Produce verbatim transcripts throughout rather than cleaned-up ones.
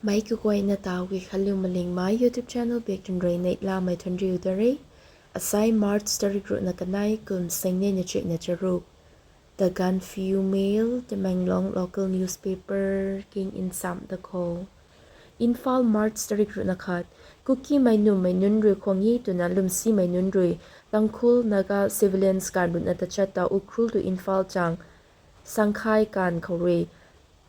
Mei kaguayna ta Guikhanliu Malingmei YouTube channel bak tun rui neihlamei thuanriu da re. Asai March tarik ruhna kanei kum singnei na chuihna charuk. The Gaanphiu Mail, Tamenglong local newspaper king nsam da khou. Imphal, March tarik ruhna khat. Kukimei nummei nunc rui khwang e twna lwmsimei nunc rui Tangkhul Naga civilians kan ruhna tachat ta Ukhrul tu Imphal chang Sangkhai kan khou rui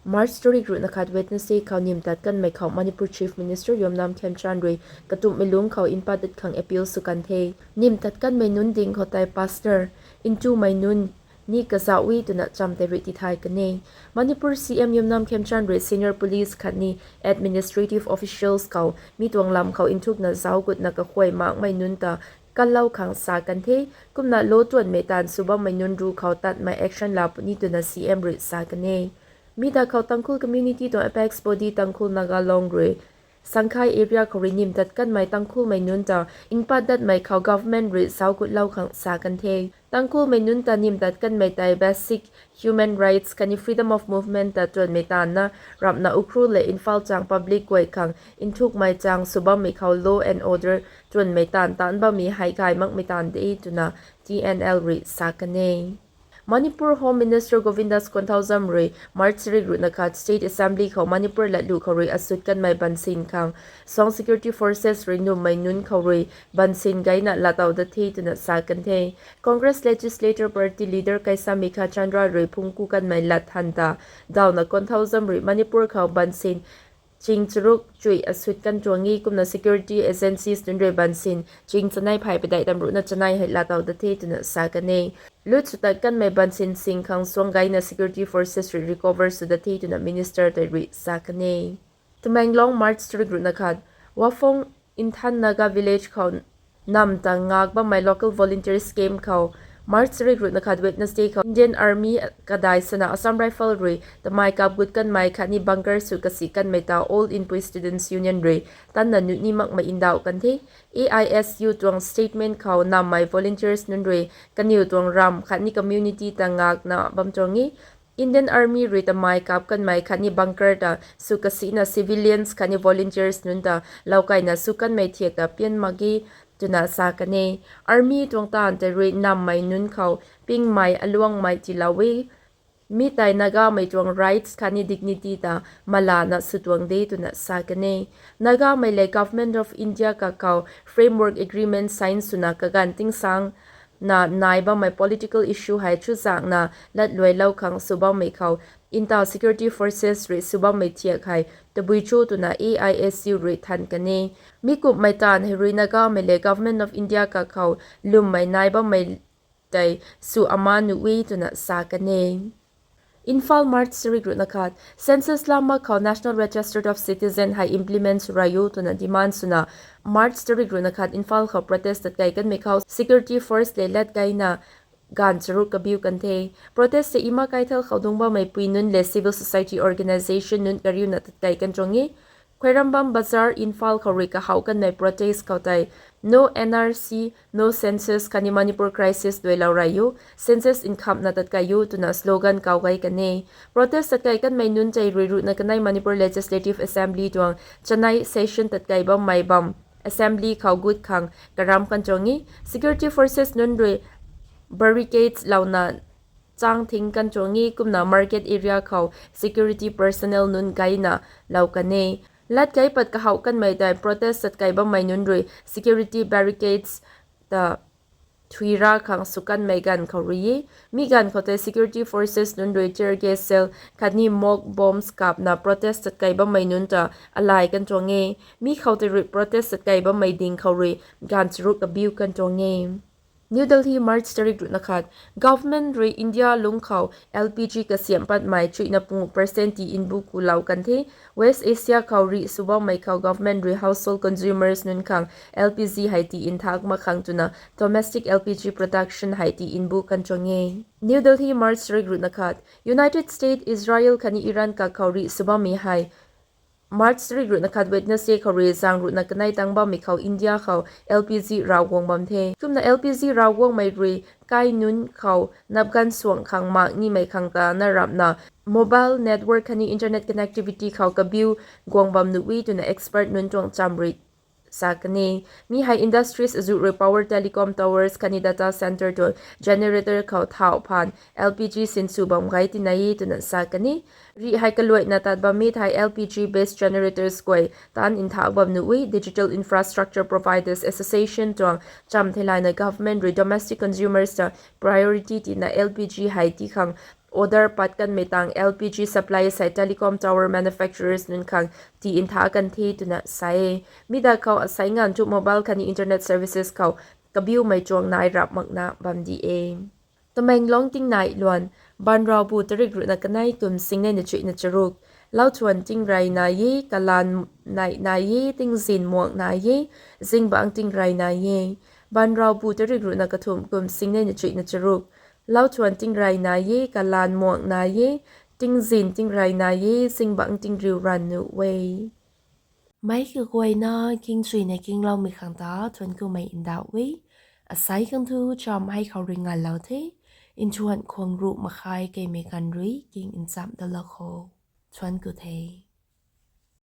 March tarik ruhna khat Wednesday khou nim tat kanmei khou Manipur Chief Minister Yumnam Khemchand rui katumhmei lungc khou mpat dat khang appeal sw kan the. Nim tat kanmei nunc ding khou tei pastor, ntumei nunc ni kazauh e twna cham tei rui tithay kan e. Manipur C M Yumnam Khemchand rui senior police khatni administrative officials khou mi tuang lam khou nthukna zauc gutna kakhuay makmei nunc ta kanlou khang sa kan the. Kumna law tuanmei taanv sw bammei nunc ru khou tatmei action laa puni twna C M rui sa kan e. Mi ta khou Tangkhul community tuang apex body Tangkhul Naga Long rui Sangkhai area khou rui nim tat kanmei Tangkhulmei nunc ta mpat datmei khou government rui zauc gutlou khang sa kan the. Tangkhulmei nunc ta nim tat kanmei tei basic human rights khatni freedom of movement ta tuanmei taanvna ramhna Ukhrul lev Imphal chang public guay khang nthukmei chang sw bammei khou law and order tuanmei taanv taanc bammei hei gay makmei taanv de twna T N L rui sa kan e. Manipur Home Minister Govindas Konthoujam rui March tarik ruhna khat State Assembly khou Manipur latlu khou rui asut kanmei bansin khang suang security forces rui nummei nunc khou rui bansin gayna laatow dat the twna sa kan the. Congress Legislator Party Leader Keisham Meghachandra rui phungc ku kanmei lat than ta dawna Konthoujam rui Manipur khou bansin ching charuk chuih asut kan tuang e kumna security agencies nunc rui bansin ching chanei phay padeih tam ruhna chanei hei laatow dat the twna sa kan e. Lut sw tat kanmei bansin sing khang suang gayna security forces rui recover sw dat the twna minister tei rui sa kan e. Tamenglong, March tarik ruhna khat. Waphong Inthan Naga village khou nam ta ngak bammei local volunteers camp khou March tarik ruhna khat Wednesday khou Indian Army kadai sana Assam Rifle rui tamei kap gut kanmei khatni bunker sw kasi kanmei ta All Inpui Students Union rui tanna nuh ni makmei ndauh kan the. A I S U tuang statement khou nammei volunteers nunc rui kaniw tuang ram khatni community ta ngakna bam tuang e. Indian Army rui tamei kap kanmei khatni bunker ta sw kasina civilians khatni volunteers nunc ta loukaina sw kanmei thiak ta pian mak ge twna sa kan e. Army tuang taanv tei rui nammei nunc khou pingmei aluangmei tiilou e. Mi tei Nagamei tuang rights khatni dignity ta malana sw tuang de twna sa kan e. Nagamei lev Government of India kakhou Framework Agreement sign swna kaganv tingsang na nai bammei political issue hei chuzakna latluailou khang sw bammei khou ntaw security forces rui sw bammei thiak hei tabui cho twna A I S U rui than kan e. Mi kumhmei taanv hei rui Nagamei lev Government of India kakhou lwmmei nai bammei tei sw ama nuh e twna sa kan e. Imphal, March tarik ruhna khat. Census lama khou National Register of Citizen hei implement sw rai o twna demand swna March tarik ruhna khat Imphal khou protest tatkei kanmei khou security force lev lat gayna ganv charuk kabiu kan the. Protest tei Ima Keithel khou dungc bammei pui nunc lev civil society organisation nunc kariuna tatkei kan tuang e. Khuairambam Bazar, Imphal khou rui kahouh kanmei protest khou tei No N R C, No Census khatni Manipur Crisis duailou rai o, census nkhamhna tatkei o twna slogan kau gay kan e. Protest tatkei kanmei nunc tei rui ruhna kanei Manipur Legislative Assembly tuang chanei session tatkei bammei bam assembly khou gut khang karam kan tuang e. Security forces nunc rui barricades louna chang thing kan tuang e kumna market area khou security personnel nunc gayna lou kan e. Lat gay pat kahouh kanmei tei protest tatkei bammei nunc rui security barricades ta thuira khang sw kanmei ganv khou rui e. Mi ganv khou tei security forces nunc rui tear gas shell khatni mock bombs kapna protest tatkei bammei nunc ta alai kan tuang e. Mi khou tei rui protest tatkei bammei ding khou rui ganv charuk kabiu kan tuang e. New Delhi, March tarik ruhna khat. Government rui India lungc khou L P G kasiamh patmei chuihna pungu percent tii nbu kulou kan the. West Asia khou rih sw bammei khou government rui household consumers nunc khang L P G hei tii nthak mak khang twna domestic L P G production hei tii nbu kan tuang e. New Delhi, March tarik ruhna khat. United States, Israel khatni Iran kakhou rih sw bammei hei March tarik ruhna khat Wednesday khou rui zaeng ruhna kanei tang bammei khou India khou L P G rav guang bam the. Kumna L P G rav guangmei rui kai nunc khou napgan suang khang mak nimei khang ta na rapna mobile network khatni internet connectivity khou kabiu guang bam nuh e twna expert nunc tuang cham rui sa kan e. Mi hei industries azuh rui power telecom towers khatni data centre tuang generator khou thau phaan L P G sinsw bam gai tina e twna sa kan e. Rih hei kaluaina tat bam mi thei L P G based generators guay taanc nthak bam nuh e. Digital Infrastructure Providers Association tuang cham theilayna government rui domestic consumers ta priority tina L P G hei tii khang order pat kanmei tang L P G supply sei telecom tower manufacturers nunc khang tii nthak kan the twna sa e. Mi da khou asai nganv thu mobile khatni internet services khou kabiumei tuang nai rap makna bam di e. Tamenglong tingnai luan, Banraubu tarik ruhna kanei kum singnei na chuihna charuk, lauchuan tingrey nai e, kalan nai nai e, tingzin muang nai e, zingbangc tingrey nai e. Banraubu tarik ruhna kathumh kum singnei na chuihna charuk, lauchuan tingrey nai e, kalan muang nai e, tingzin tingrey nai e, zingbangc tingriu ranv nuh e. Meic kaguayna kingchuina kingloumei khang ta thuanc kumei ndauh e. Asai khang thu cham hei khou rui nganlou the. Nthuan khwang ruh makhai keimei ganv rui king nchamh dalou kho. Thuanc ku the.